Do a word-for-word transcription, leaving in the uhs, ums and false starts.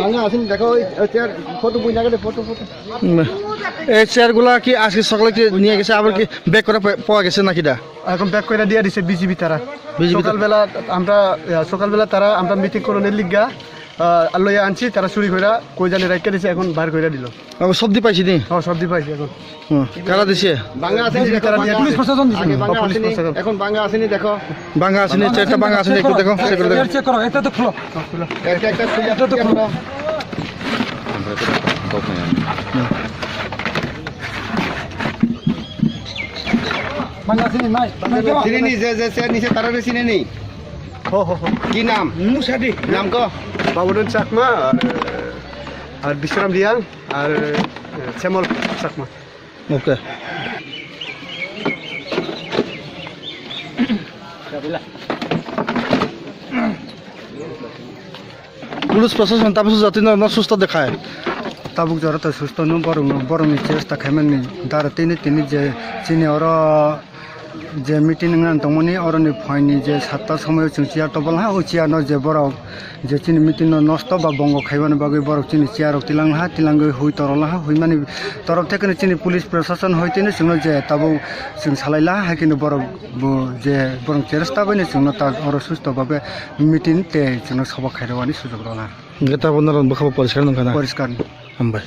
ভাঙা আছে নি দেখো, ওই, ওই চেয়ার, ফটো বই লাগে, ফটো, ফটো। উম, এই চেয়ারগুলা কি আজকে সকালে কি নিয়ে গেছে, আবার কি ব্যাক করে পে-, পাওয়া গেছে নাকি দা? এখন ব্যাক করে দিয়ে দিছে বিজিবি তারা। বিজিবি তারা। সকালবেলা আমরা, আহ, সকালবেলা তারা, আমরা মিটিং করে নিয়ে লিখা, আহ, আর লইয়া আনছি, তারা চুরি করে কই জানি রাখিয়ে দিছে, এখন বার করে দিল। ও, সবজি পাইছি নি? হ্যাঁ, সবজি পাইছি এখন। হুম, কারা দিছে? ভাঙা আছে নি বিজিবি দেখো, তারা ভাঙা দিয়ে আছে। পুলিশ প্রশাসন দিছে। আগে ভাঙা ও, পুলিশ আছে নি? প্রশাসন। এখন ভাঙা আছে নি দেখো। ভাঙা আছে নি, চেয়ারটা ভাঙা আছে নি, একটু দেখো, চেক করে দেখো। এর চেক করো, এটা তো খোলো। একটা, একটা খুলে এটা তো খোলো। ভাঙা আছে নি, নাই? নাই, কেন? চিনি নি, যে, যে চেয়ার নিছে, তারারে চিনি নি? হো, হো, হো। কি নাম? মুসাদি। নাম ক? বাবুরাম চাকমা আর, আর বিশ্রাম রিয়াং আর, এ, শ্যামল চাকমা। ওকে। পুলিশ প্রশাসন তাপসু জাতি no, no সুস্থ দেখায়। Tabuk jora to susto no borok no, borok ni chesta khaimani dara tini tini je chini oro je meeting wngna tongmani oroni phaini je satta somoyo chwng chair tobol ha, o chair no je borok je chini meeting no nosto ba bongo khaimani bagwi borok chini chair rok tilang ha, tilangwi hui torol ha, huimani torop thekeno chini police prosason hoi tini chwngno je tabuk chwng salai la, hai kheno borok bo je borok cheresta bai no chwngno tak oro susto babe meeting tei chwngno sobo khairokani sujok rwla. Hwnkhe tabuk norok bwkha bo poriskar nungkha na? Poriskar. Hambai.